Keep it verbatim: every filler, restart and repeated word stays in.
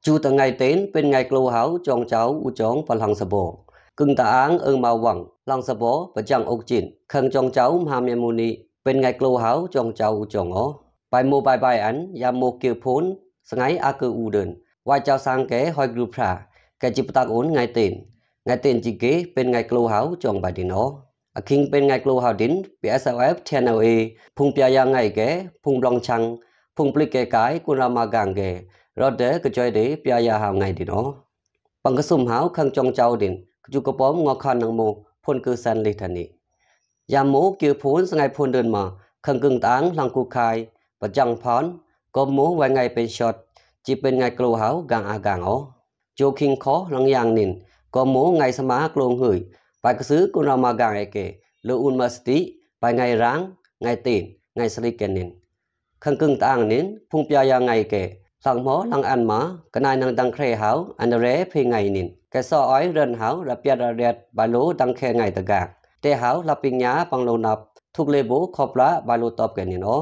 Cu ta ngai ten pen ngai klo hau jong jauv u jong pa hlang sabo. Kưng ta ang ong mau wang hlang sabo pa jang uk jin khang jong jauv mha mia mu nih pen ngai klo hau jong jauv u jong o. Bai mo bai bai an yam mo kiu phun sangai a kơ u dơn. Wai jauv sang ke hoi gru phra ke ji ptak un ngai ten. Ngai ten ji ke pen ngai klo hau jong bai din o. A khing pen ngai klo hau din P S L F, T N L A, phung pia ya ngai ke, phung blong chang, phung plik ke kai kun ra ma gang ke, rot de ke joi de pia ya hau ngai din o. Pang ka sum hau khang jong jauv din, ka ju ka pom ngo khan nang mo phun kơ san li thani. Yam mo kiu phun sangai phun dơn ma, khang kưng ta ang hlang ku khai, pa jang phon, kom mo wai ngai pen shot, ji pen ngai klo hau gang a gang o. Jo khing kho lang yang nin, kom mo ngai sama klo ngui, bai ka sui kun ra ma gang e ke, lu un ma sti, bai ngai rang, ngai ten, ngai sli ke nin. Khang kưng ta ang nin, phung pia ya ngai ke, hlang mo hlang an ma, ka nai nang dang kre hau, an re phi ngai nin. Ke so oi ren hau, ra piat ra riat, bai lu dang khe ngai ta gang. Te hau, la ping ya, pang lu nap, thuk le bo, khop la, bai lu top ke nin o.